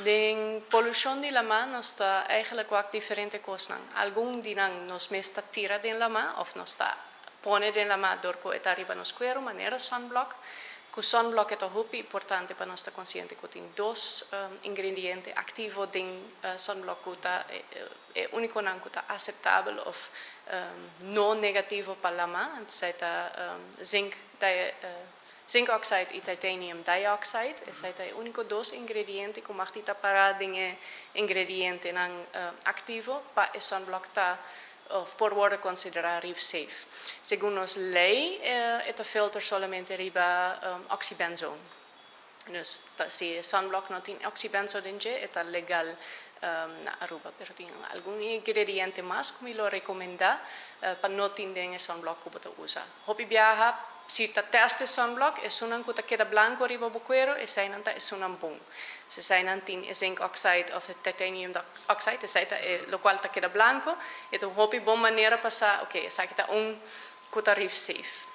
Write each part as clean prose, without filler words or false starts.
Den polushon di lama nos ta eigenlijk wak diferente kosnan. Algun di nan nos mes ta tira den lama òf nos ta pone den lama dor ku e ta riba nos kueru, manera sunblock. Ku sunblock e ta hopi importante pa nos ta konsiente ku tin dos ingrediente aktivo den sunblock ku ta e únikonan ku ta aseptabel òf no negativo pa lama. Esei ta zinc zinc oxide i titanium dioxide. Esei ta e úniko dos ingrediente ku mag di ta pará den e ingredientenan aktivo pa e sunblock ta òf por wòrdu konsiderá reef safe. Segun nos lei e ta filter solamente riba oxybenzone. Dus si e sunblock no tin oxybenzone den dje, e ta legal na Aruba. Pero tin algun ingrediente mas ku mi lo rekomendá pa no tin den e sunblock ku bo ta usa. Hopi biaha, si ta test e sunblock, esunnan ku ta keda blanku riba bo kueru, eseinan ta esunnan bon. Si eseinan tin e zinc oxide òf e titanium oxide, esei ta e lokual ta keda blanku. E ta un hopi bon manera pa sa, okay, esaki ta un ku ta reef safe.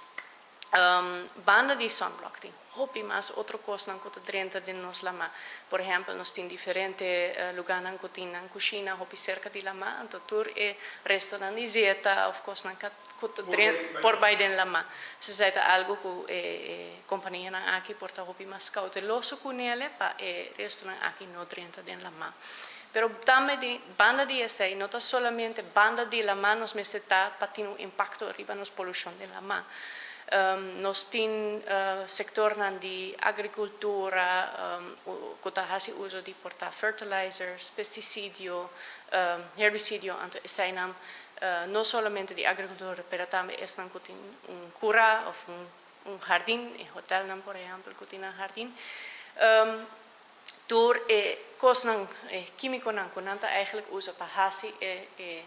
Banda di sunblock tin hopi mas otro kosnan ku ta drenta den nos lama. Por ehèmpel, nos tin diferente lugánan ku tin nan kushina hopi serka di lama, anto tur e restonan di zeta òf kosnan ku ta por bai den lama. Esei ta algu ku e kompanianan aki por ta hopi mas kouteloso kunele pa e restonan aki no drenta den lama. Pero tambe di banda di esei no ta solamente banda di lama nos mester ta pa tin un impakto riba nos polushon den lama. Nos tin sektornan di agrikultura ku ta hasi uso di por ta fertilizers, pestisidio, herbisidio, anto eseinan no solamente di agrikultura pero tambe esnan ku tin un kura òf un hardin, e hotelnan por ehèmpel ku tin nan hardin. Tur e kosnan, e kímikonan ku nan ta eigenlijk usa pa hasi e e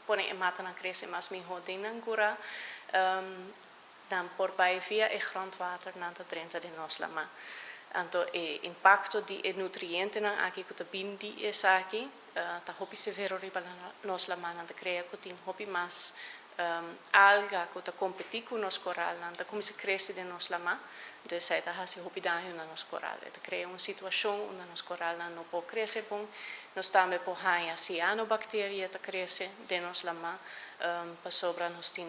pone e matanan krese mas mihó den nan kura, nan por bai via e grondwater, nan ta drenta den nos lama. Anto e impakto di e nutrientenan aki ku ta bin di esaki ta hopi severo riba nos lama. Nan ta krea ku tin hopi mas alga ku ta kompetí ku nos koralnan ta kuminsá krese den nos lama. Entonces esei ta hasi hopi daño na nos koral. E ta krea un situashon unda nos koralnan no por krese bon. Nos tambe por haña cianobacteria ta krese den nos lama pasobra nos tin,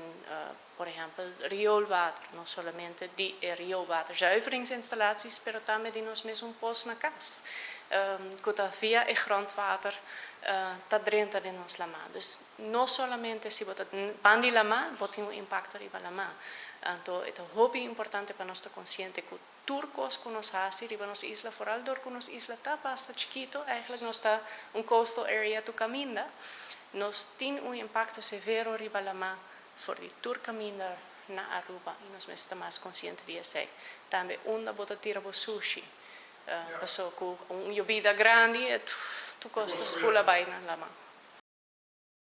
por ehèmpel, rioolwater, no solamente di e rioolwaterzuiveringsinstallaties, pero tambe di nos mesun pos na kas, ku ta via e grondwater ta drenta den nos lama. Dus no solamente si bo ta ban di lama, bo tin un impakto riba lama. Anto e ta hopi importante pa nos ta konsiente ku tur kos ku nos hasi riba nos isla, foral dor ku nos isla ta basta chikito, eigenlijk nos ta un coastal area tur kaminda, nos tin un impakto severo riba lama for di tur kaminda na Aruba i nos mester ta mas konsiente di esei. Tambe unda bo ta tira bo sushi, paso ku un yobida grandi e tur kos ta spula bai na lama.